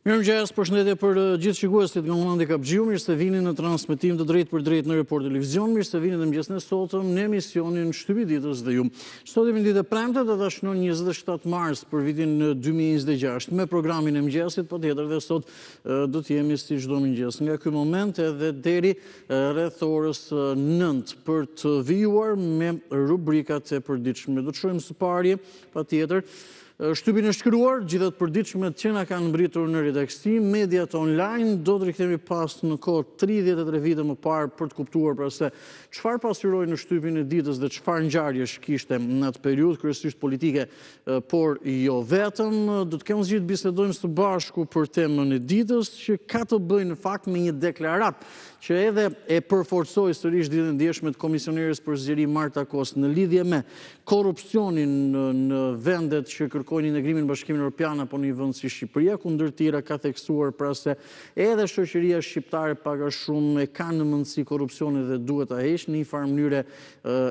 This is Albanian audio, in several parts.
Mirëmëngjes, përshëndetje për gjithë shikuesit nga unë Andi Kapxhiu, mirë se vini në transmetim të drejtpërdrejtë në Report Televizion, mirë se vini dhe mëngjesin e sotëm në emisionin Shtypi i Ditës dhe ju. Sot jemi ditë e premte, data shënon 27 mars për vitin 2026, me programin e mëngjesit, patjetër dhe sot do të jemi si çdo mëngjes. Nga ky moment edhe deri rreth orës 9 për të vijuar me rubrikat e përditshme. Do të shohim së pari, patjetër, shtypin e shkruar, gjithë të përditshmet që na kanë mbërritur në redaksi, mediat online, do të rikthehemi pas në kohë 33 vite më parë për të kuptuar pra se çfarë pasqyroi në shtypin e ditës dhe çfarë ngjarjesh kishte në atë periudhë, kryesisht politike, por jo vetëm. Do të kemi mundësi të bisedojmë së bashku për temën e ditës, që ka të bëjë në fakt me një deklaratë që edhe e përforcoi sërish ditën e djeshme të komisioneres për zgjerim Marta Kos në lidhje me korrupsionin në vendet që kërkojnë integrimin në Bashkimin Evropian apo në një vend si Shqipëria, ku ndër të tjera ka theksuar pra se edhe shoqëria shqiptare pak a shumë e ka në mendësi korrupsionin dhe duhet ta heqë, në një farë mënyre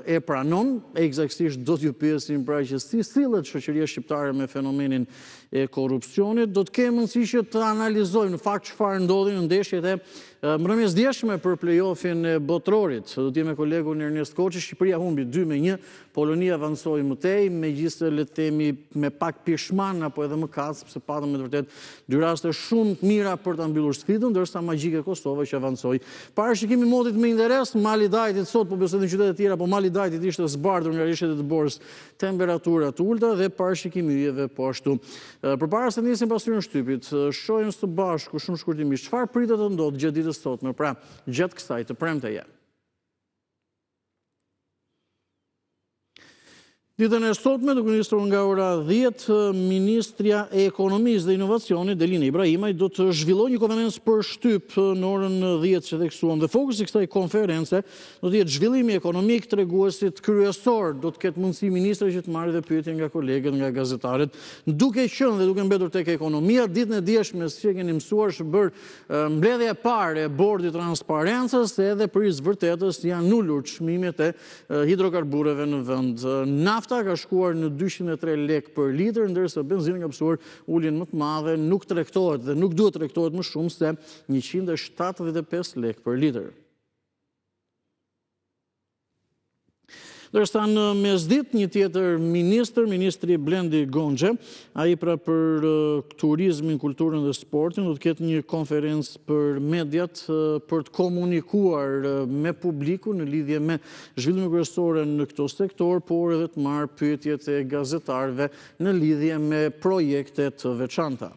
e pranon, ekzaktësisht do t'ju pyesim pra që si sillet shoqëria shqiptare me fenomenin e korrupsionit, do të kemi mundësi që të analizojmë në fakt çfarë ndodhi në ndeshjet e mbrëmjes djeshme për play-offin e botërorit. Do të jemi me kolegun Ernest Koçi, Shqipëria humbi 2-1, Polonia avancoi më tej, megjithëse le të themi me pak pishman apo edhe mëkat, sepse patëm me të vërtetë dy raste shumë të mira për ta mbyllur sfidën, ndërsa magjike Kosova që avancoi. Parashikimi i motit me interes, Mali i Dajtit sot, po besoj në qytete të tjera, po Mali i Dajtit ishte zbardhur nga reshjet e dëborës, temperatura të ulëta dhe parashikimi i yjeve po ashtu. Përpara se të nisim pasqyrën e shtypit, shohim së bashku shumë shkurtimisht çfarë pritet të ndodhë gjatë ditës sotme, pra gjatë kësaj të premteje. Ditën e sotme, duke nisur nga ora 10, Ministrja e Ekonomisë dhe Inovacionit, Delina Ibrahimaj, do të zhvillojë një konferencë për shtyp në orën 10 që theksuam. Dhe fokusi i kësaj konference do të jetë zhvillimi ekonomik, treguesit kryesorë, do të ketë mundësi ministrja që të marrë dhe pyetje nga kolegët, nga gazetarët. Duke qenë dhe duke mbetur tek ekonomia, ditën e djeshme, siç e keni mësuar, është bërë Mbledhja e parë e Bordit të Transparencës edhe për hir të së vërtetës janë ulur çmimet e hidrokarbureve në vend. Nafta ka shkuar në 203 lekë për litër, ndërsa benzina ka pësuar uljen më të madhe, nuk tregtohet dhe nuk duhet tregtohet më shumë se 175 lekë për litër. Ndërsa në mesditë, një tjetër ministër, ministri Blendi Gonxhe, ai pra për turizmin, kulturën dhe sportin, do të ketë një konferencë për mediat për të komunikuar me publikun në lidhje me zhvillimet kryesore në këto sektorë, por edhe të marrë pyetjet e gazetarëve në lidhje me projekte të veçanta.